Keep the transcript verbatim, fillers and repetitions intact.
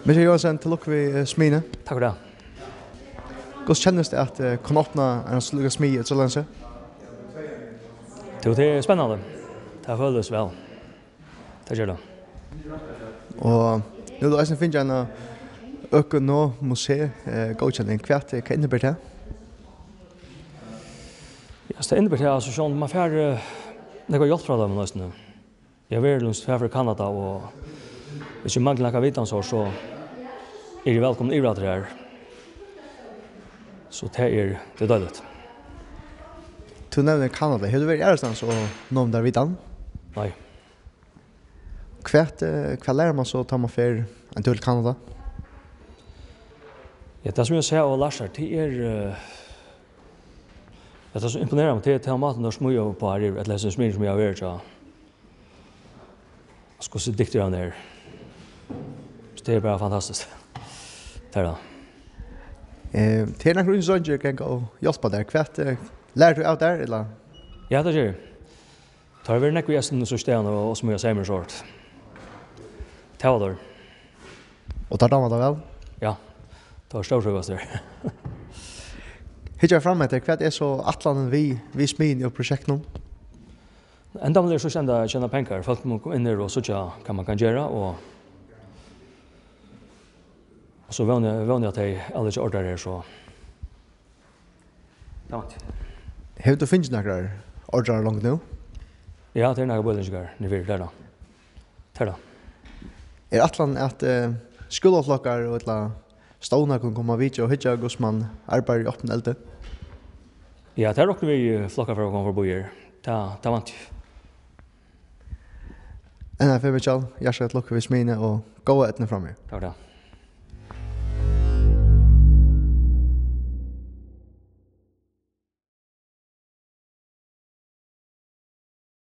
Mikkjal Johansen, til lukku við, eh, smiðjuni. Takk fyri tað. Hvussu kennist tað at, eh, kunna opna eina slíka smiðju í Trøllanes? Jú, tað er spennandi. Tað følist væl. Tað ger tað. Og nú hevur tú eisini fingið eina Økologisk Museum, eh, góðkenning. Hvat, eh, hvat inniber tað? Ja, so tað inniber tað, altso, sjálvt man fær, eh, nakra hjálp frá teimum eisini. Eg havi verið, longst, farið til Kanada, og viss eg mangli nakað vitan, so, so eri eg vælkomin yvir aftur har. So tað er, tað er deiligt. Tú nevnir Kanada. Hevur tú verið aðrastaðni og nýtt tær vitan? Nei. Hvat, eh, hvat lærir man so, tá man fer ein túr til Kanada? Ja, tað sum eg sigi og lært har, tað er, eh, tað sum imponerar meg, tað er, tað er mátin, teir smíða upp á her, ella hesar smiðjur sum eg havi verið hjá. Altso, hvussu dygdir hann er. So tað er bara fantastiskt. Tað er tað. Eh, tað eru nakrir ungir dreingir, sum ganga og hjálpa tær. Hvat, eh, lærir tú av tær, ella? Ja, tað geri eg. Tað hava verið nógvir í Eysturlondum síðstu árini og, og smíðað seyðin og sovorðið. Tað hava teir. Og tær dámar tað væl? Ja, tað var stórtrivnað har. Hyggja fram eftir, hvat er so ætlanin við, við smiðjuni og prosjektinum? Endamálið er so at tjena pengar. Fólk mugu koma inn her og síggja, hvat man kann gera, og, og so vóni, vóni eg, at tey álíka orðar her, so. Tað vænti eg. Hevur tú fingið nakrar ordrar longu nú? Ja, tað eru nakrar bíleggingar niðurfyri, tað er tað. Tað er tað. Er ætlanin, at, eh, skúlaflokkar og ella stovnar kunnu koma at vitja og hyggja, hvussu man arbeiðir í opnum eldi? Ja, tað rokna vit, eh, flokkar fara at koma forbi her. Tað, tað vænti eg. Enn ein ferð, Mikkjal, hjartaliga til lukku við smiðjuni og góða eydnu framvegis. Takk fyri tað.